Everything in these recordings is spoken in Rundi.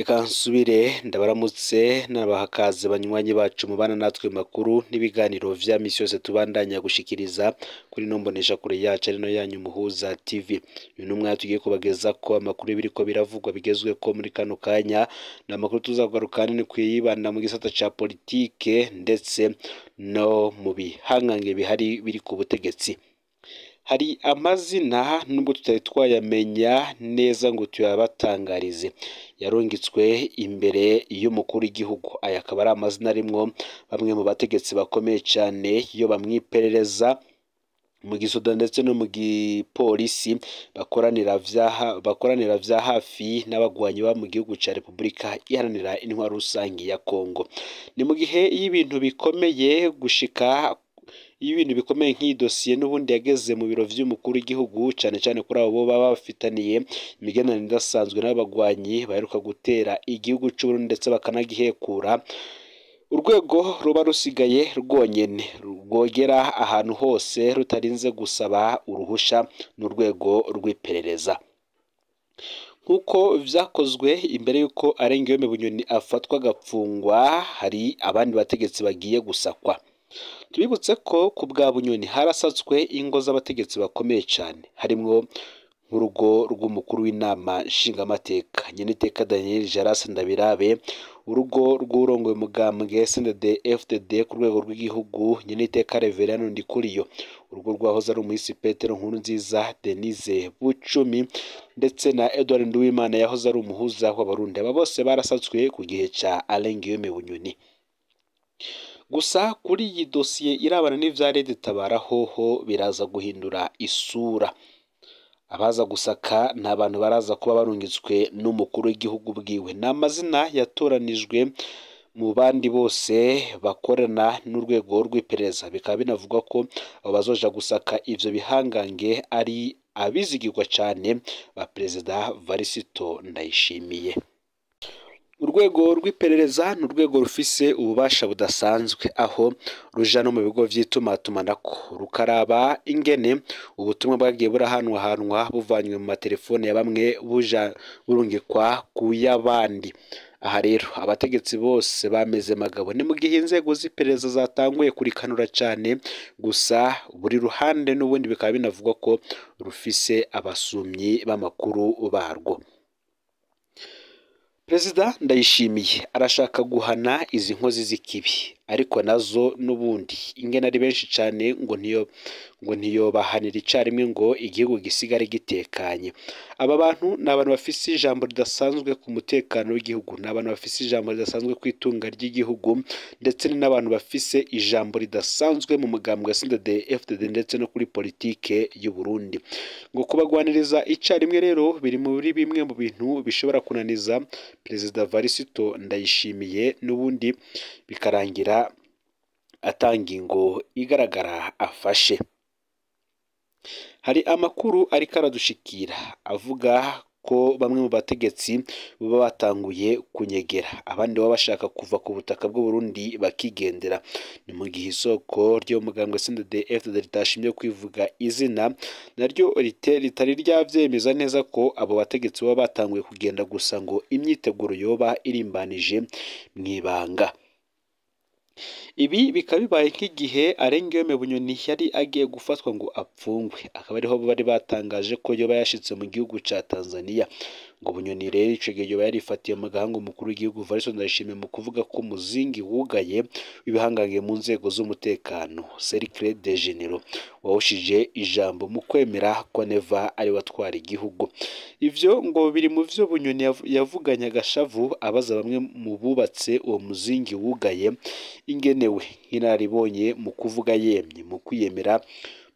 Reka nsubire ndabaramutse nabaha kaze banywanyi bacu mubana natwe makuru n'ibiganiro vya misi yose tubandanya gushikiriza kuri ino mboneshakure yacu ari no yanyu Muhuza TV. Uyu ni umwanya tugiye kubagezako amakuru y'ibiriko biravugwa bigezweko muri kano kanya. Ni amakuru tuzakugaruka ahanini kwibanda mu gisata ca politike ndetse no mu bihangange bihari biri ku butegetsi. Hari amazina nubwo tutari twayamenya neza ngo tuyabatangarize, yarungitswe imbere y'umukuru w'igihugu. Aya akaba ari amazina arimwo bamwe mu bategetsi bakomeye cane iyo bamwiperereza mu gisoda ndetse no mu gipolisi bakoranira vya hafi n'abagwanyi ba mu gihugu ca Repubulika Iharanira Intwaro Rusangi ya Kongo. Ni mu gihe iyo ibintu bikomeye gushika iyo ibintu bikomeye nk'iyi dosiye n'ubundi yageze mu biro vy'umukuru w'igihugu, cane cane kuri abo baba bafitaniye imigenderanire idasanzwe n'abagwanyi baheruka gutera igihugu c'Uburundi ndetse bakanagihekura, urwego ruba rusigaye rwonyene rwogera ahantu hose rutarinze gusaba uruhusha n'urwego rw'iperereza. Nk'uko vyakozwe imbere y'uko Arengiyome Bunyoni afatwa agapfungwa, hari abandi bategetsi bagiye gusakwa. Tubibutse ko ku bwa Bunyoni harasatswe ingo z'abategetsi bakomeye cane, harimwo nk'urugo rw'umukuru w'inama nshingamateka Nyeniteka Daniel Jaras Ndabirabe, urugo rw'urongoye umugambwe CNDD FDD ku rwego rw'igihugu Nyeniteka Reverien Ndikuriyo, urugo rwahoze ari umuhisi Petero Nkurunziza Denise Bucumi ndetse na Edouard Nduwimana yahoze ari umuhuza w'Abarundi. Aba bose barasatswe ku gihe ca Arengiyome Bunyoni. Gusa kuri iyi dosiye irabana n'ivya Red Tabara hoho biraza guhindura isura. Abaza gusaka ni abantu baraza kuba barungitswe n'umukuru w'igihugu bwiwe. Ni amazina yatoranijwe mu bandi bose bakorana n'urwego rw'iperereza. Bikaba binavugwa ko abo bazoja gusaka ivyo bihangange ari abizigirwa cane ba Perezida Varisito Ndayishimiye. Urwego rw'iperereza ni urwego rufise ububasha budasanzwe, aho ruja no mu bigo vy'itumatumanako rukaraba ingene ubutumwa bwagiye burahanwahanwa buvanywe mu matelefone ya bamwe buja burungikwa ku y'abandi. Aha rero abategetsi bose bameze magabo. Ni mu gihe inzego z'iperereza zatanguye kurikanura cane, gusa buri ruhande n'ubundi bikaba binavugwa ko rufise abasumyi b'amakuru barwo. Perezida Ndayishimiye arashaka guhana izi nkozi z'ikibi, ariko nazo n'ubundi ingene ari benshi cane ngo ntiyobahanira icarimwe ngo igihugu gisigare gitekanye. Aba bantu ni abantu bafise ijambo ridasanzwe ku mutekano w'igihugu, ni abantu bafise ijambo ridasanzwe kw'itunga ry'igihugu, ndetse ni n'abantu bafise ijambo ridasanzwe mu mugambwe wa CNDD FDD ndetse no kuri politike y'u Burundi. Ngo kubagwaniriza icarimwe rero biri muri bimwe mu bintu bishobora kunaniza Perezida Varisito Ndayishimiye, n'ubundi bikarangira atanga ingo igaragara afashe. Hari amakuru ariko aradushikira avuga ko bamwe mu bategetsi baba batanguye kunyegera, abandi baba bashaka kuva ku butaka bw'u Burundi bakigendera. Ni mu gihe isoko ryo mugambwe CNDD FDD ritashimye kwivuga izina naryo ritari ryavyemeza neza ko abo bategetsi baba batanguye kugenda, gusa ngo imyiteguro yoba irimbanije mw'ibanga. Ibi bikaba bibaye nk'igihe Arengiyome Bunyoni yari agiye gufatwa ngo apfungwe, akaba ariho bari batangaje ko yoba yashitse mu gihugu ca Tanzania. Ngo Bunyoni rero ico gihe yoba yarifatiye mu gahanga umukuru w'igihugu Varisito Ndayishimiye mu kuvuga ko umuzingi wugaye w'ibihangange mu nzego z'umutekano Cercle des Généraux wahushije ijambo mu kwemera ko Neva ari we atwara igihugu. Ivyo ngo biri mu vyo Bunyoni yavuganye agashavu abaza bamwe mu bubatse uwo muzingi wugaye ingenewe nk'inararibonye mu kuvuga yemye, mu kwiyemera,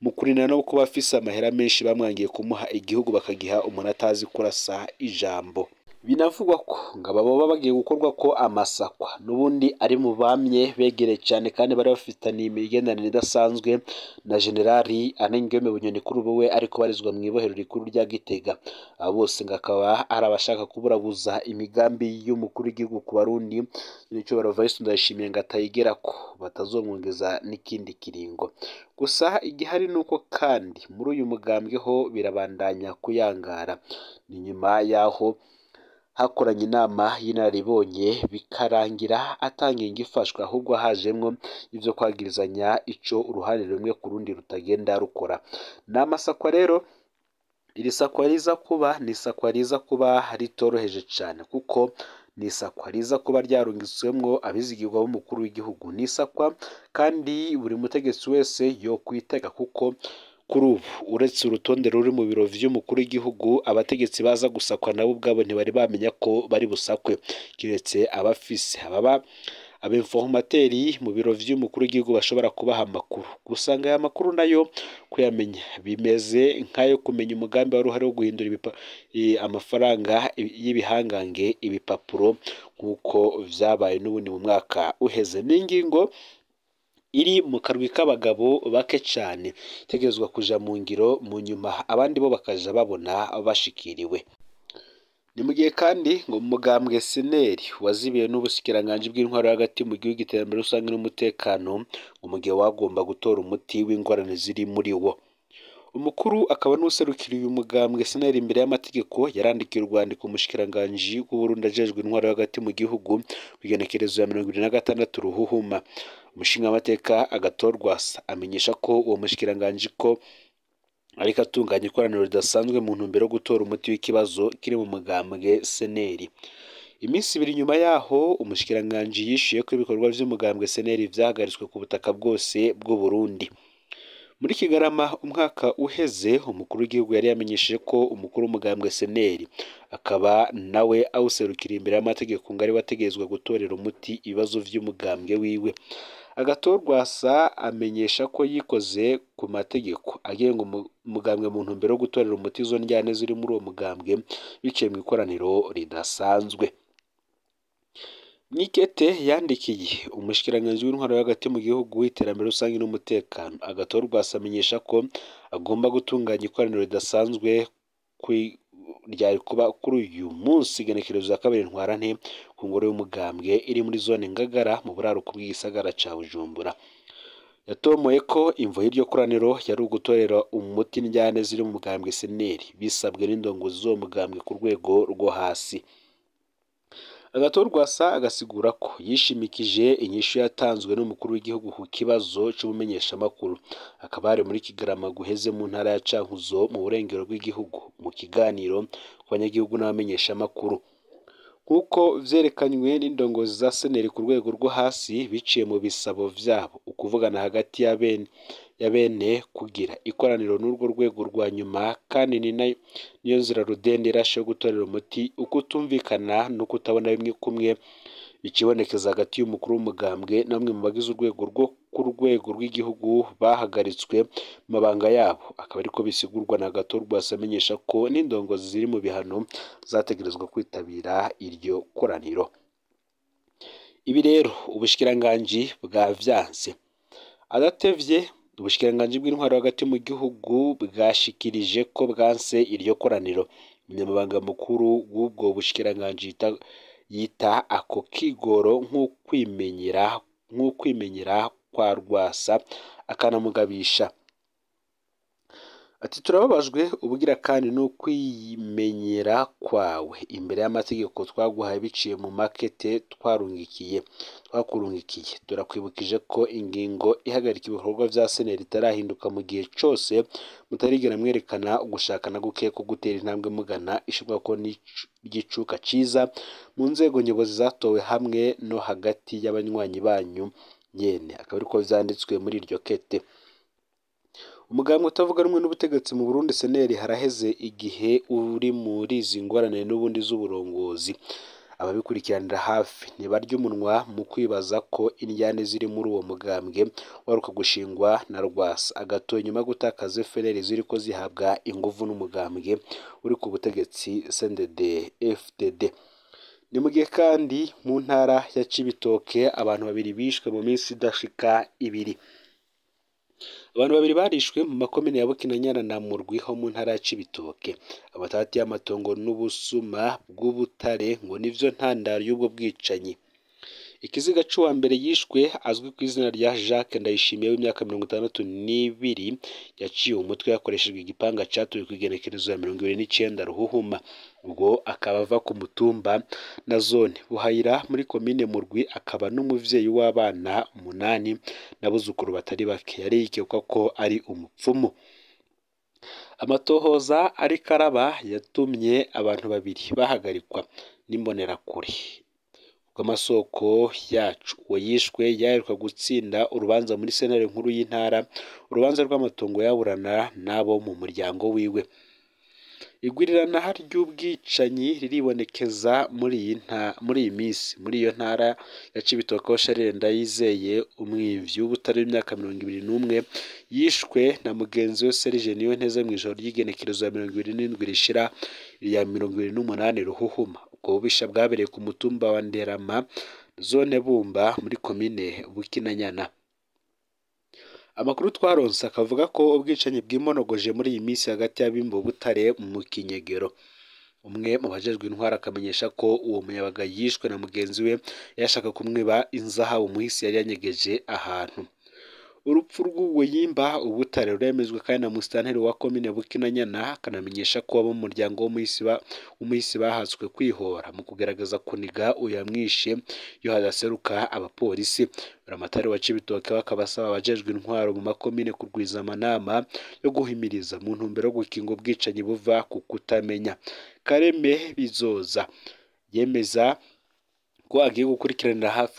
mu kurinda no kuba afise amahera menshi bamwangiye kumuha igihugu bakagiha umuntu atazi kurasa ijambo. Binavugwa ko ngo aba boba bagiye gukorwa ko amasakwa n'ubundi ari mu bamye begereye cane kandi bari bafitaniye imigenderanire idasanzwe na Generali Arengiyome Bunyoni, kuri ubu we ariko barizwa mw'ibohero rikuru rya Gitega. Aba bose ngo akaba ari abashaka kuburabuza imigambi y'umukuru w'igihugu ku Barundi, n'icubahiro Varisito Ndayishimiye ngo atayigerako batazomwongeza n'ikindi kiringo. Gusa igihari nuko kandi muri uyu mugambwe ho birabandanya kuyangara. Ni nyuma yaho Hakoranye inama y'inararibonye bikarangira atanga ingifashwe, ahubwo hajemwo ivyo kwagirizanya ico uruhande rumwe ku rundi rutagenda rukora. Ni amasakwa rero, iri sakwa riza kuba ni isakwa riza kuba ritoroheje cane, kuko ni isakwa riza kuba ryarungitswemwo abizigirwa b'umukuru w'igihugu. Ni isakwa kandi buri mutegetsi wese yokwitega, kuko kuri ubu uretse urutonde ruri mu biro vy'umukuru w'igihugu, abategetsi baza gusakwa nabo ubwabo ntibari bamenya ko bari busakwe, kiretse abafise ababa abenformateri mu biro vy'umukuru w'igihugu bashobora kubaha amakuru. Gusa ngo aya makuru nayo kuyamenya bimeze nk'ayo kumenya umugambi wari uhari wo guhindura amafaranga y'ibihangange ibipapuro, nk'uko vyabaye n'ubundi mu mwaka uheze. N'ingingo iri mu karwi k'abagabo bake cane, itegerezwa kuja mu ngiro mu nyuma abandi bo bakaja babona bashikiriwe. Ni mu gihe kandi ngo umugambwe Seneri wazibiwe n'ubushikiranganji bw'intwaro hagati mu gihugu, iterambere rusange n'umutekano, ngo mu gihe wagomba gutora umuti w'ingorane ziri muri wo. Umukuru akaba n'userukira uyu mugambwe Seneri imbere y'amategeko yarandikiye urwandiko umushikiranganji w'Uburundi ajejwe intwaro hagati mu gihugu kw'igenekerezo ya 26 Ruhuhuma. Umushingamateka Agathon Rwasa amenyesha ko uwo mushikiranganji ko ariko atunganya ikoraniro ridasanzwe mu ntumbero yo gutora umuti w'ikibazo kiri mu mugambwe Seneri. Iminsi ibiri nyuma yaho umushikiranganji yishuye ko ibikorwa vy'umugambwe Seneri vyahagaritswe ku butaka bwose bw'u Burundi. Muri Kigarama umwaka uheze, umukuru w'igihugu yari yamenyesheje ko umukuru w'umugambwe Seneri akaba nawe awuserukira imbere y'amategeko ngo ari wategerezwa gutorera umuti ibibazo vy'umugambwe wiwe. Agathon Rwasa amenyesha ko yikoze ku mategeko agenga umugambwe mu ntumbero yo gutorera umuti izo ndyane ziri muri uwo mugambwe biciye mu ikoraniro ridasanzwe. Mw'ikete yandikiye umushikiranganji w'intwaro hagati mu gihugu, iterambere rusange n'umutekano, Agathon Rwasa amenyesha ko agomba gutunganya ikoraniro ridasanzwe ryari kuba kuri uyu munsi igenekerezo ya 2 Ntwarante ku ngoro y'umugambwe iri muri zone Ngagara mu buraruko bw'igisagara ca Bujumbura. Yatomoye ko imvo y'iryo koraniro yari ugutorera umuti indyane ziri mu mugambwe Seneri bisabwe n'indongozi z'uwo mugambwe ku rwego rwo hasi. Agathon Rwasa agasigura ko yishimikije inyishu yatanzwe n'umukuru w'igihugu ku kibazo c'umumenyeshamakuru, akaba ari muri Kigarama guheze mu ntara ya Cankuzo mu burengero bw'igihugu, mu kiganiro ku banyagihugu n'abamenyeshamakuru. Nk'uko vyerekanywe n'indongozi za Seneri ku rwego rwo hasi biciye mu bisabo vyabo, ukuvugana hagati ya bene kugira ikoraniro n'urwo rwego rwa nyuma, kandi ni niyo nzira rudende irashe yo gutorera umuti ukutumvikana no kutabona bimwe kumwe bikibonekeza hagati y'umukuru w'umugambwe na bamwe mu bagize urwego rwo ku rwego rw'igihugu bahagaritswe mu mabanga yabo. Akaba ariko bisigurwa na Agathon Rwasa amenyesha ko n'indongozi ziri mu bihano zategerezwa kwitabira iryo koraniro. Ibi rero ubushikiranganji bwavyanse. Adatevye, ubushikiranganji bw'intwaro hagati mu gihugu bwashikirije ko bwanse iryo koraniro. Umunyamabanga mukuru w'ubwo bushikiranganji yita ako kigoro nk'ukwimenyera kwa Rwasa, akanamugabisha ati: turababajwe ubugira kandi n'ukwimenyera kwawe imbere y'amategeko twaguhaye biciye mu makete twakurungikiye. Turakwibukije ko ingingo ihagarika ibikorwa vya Seneri itarahinduka mu gihe cose mutarigera mwerekana ugushaka na guke ko gutera intambwe mugana ishirwako ry'icuka ciza mu nzego nyobozi zatowe hamwe no hagati y'abanywanyi banyu nyene. Akaba ariko vyanditswe muri iryo kete. Umugambwe utavuga rumwe n'ubutegetsi mu Burundi Seneri haraheze igihe uri muri izi ngorane n'ubundi z'uburongozi. Ababikurikiranira hafi ntibarya umunwa mu kwibaza ko indyane ziri muri uwo mugambwe waruka gushingwa na Rwasa Agathon nyuma yo gutakaza FNL ziriko zihabwa inguvu n'umugambwe uri ku butegetsi CNDD FDD. Ni mu gihe kandi mu ntara ya Cibitoke abantu babiri bishwe mu minsi idashika ibiri. Abantu babiri barishwe mu makomine ya Bukinanyana na Murwi ho mu ntara ya Cibitoke. Amatati y'amatongo n'ubusuma bw'ubutare ngo nivyo ntandaro y'ubwo bwicanyi. Ikiziga c'uwa mbere yishwe azwi ku izina rya Jacques Ndayishimiye w'imyaka 62 yaciwe umutwe hakoreshejwe igipanga catuwe kw'igenekerezo ya 29 Ruhuhuma, ubwo akaba ava ku mutumba na zone Buhayira muri komine Murwi, akaba n'umuvyeyi w'abana 8 n'abuzukuru batari bake. Yari yikekwa ko ari umupfumu. Amatohoza ariko araba yatumye abantu babiri bahagarikwa n'imbonerakure. Bw'amasoko yacu, uwo yishwe yaheruka gutsinda urubanza muri sentare nkuru y'intara, urubanza rw'amatongo yaburana n'abo mu muryango wiwe. Igwirirana ry'ubwicanyi riribonekeza muri iyi minsi muri iyo ntara ya Cibitoke, aho Charles Ndayizeye umwimvyi w'ubutare w'imyaka 21 yishwe na mugenzi we Serge Niyonteze mw'ijoro ry'igenekerezo ya 27 rishira iya 28 Ruhuhuma. Ubwo bubisha bwabereye ku mutumba wa Nderama, zone Bumba, muri komine Bukinanyana. Amakuru twaronse akavuga ko ubwicanyi bwimonogoje muri iyi minsi hagati y'abimba ubutare mu Kinyegero. Umwe mu bajejwe intwaro akamenyesha ko uwo muyabaga yishwe na mugenzi we yashaka kumwiba inzahabu muhisi yari yanyegeje ahantu. Urupfu rw'uwo yimba ubutare ruremezwa kandi na musitanteri wa komine Bukinanyana, akanamenyesha ko abo mu muryango w'umuhisi bahatswe kwihora mu kugerageza kuniga uyu yamwishe iyo hadaseruka abapolisi. Buramatari wa Cibitoke bakaba asaba abajejwe intwaro mu makomine kurwiza amanama yo guhimiriza mu ntumbero yo gukinga ubwicanyi buva ku kutamenya. Kareme Bizoza yemeza ko agiye gukurikiranira hafi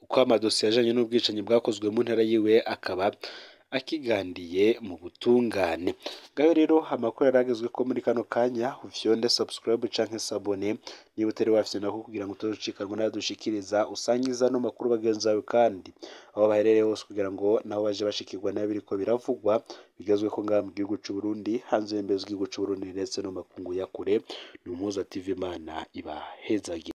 uko amadosiye ajanye n'ubwicanyi bwakozwe mu ntara yiwe akaba akigandiye mu butungane. Ngayo rero amakuru yaragezwe ko muri kano kanya, ufyonde subscribe canke s'abonner niba utari wafyonda ko kugira ngo utazocikanwa n'ayadushikiriza, usangiza no makuru bagenzi bawe kandi aho baherereye hose kugira ngo nabo baje bashikirwa n'ibiriko biravugwa bigezwe ko ngaha mu gihugu c'u Burundi, hanze y'imbibe z'igihugu c'u Burundi ndetse no makungu ya kure. Ni Umuhuza TV, Imana ibahezagire.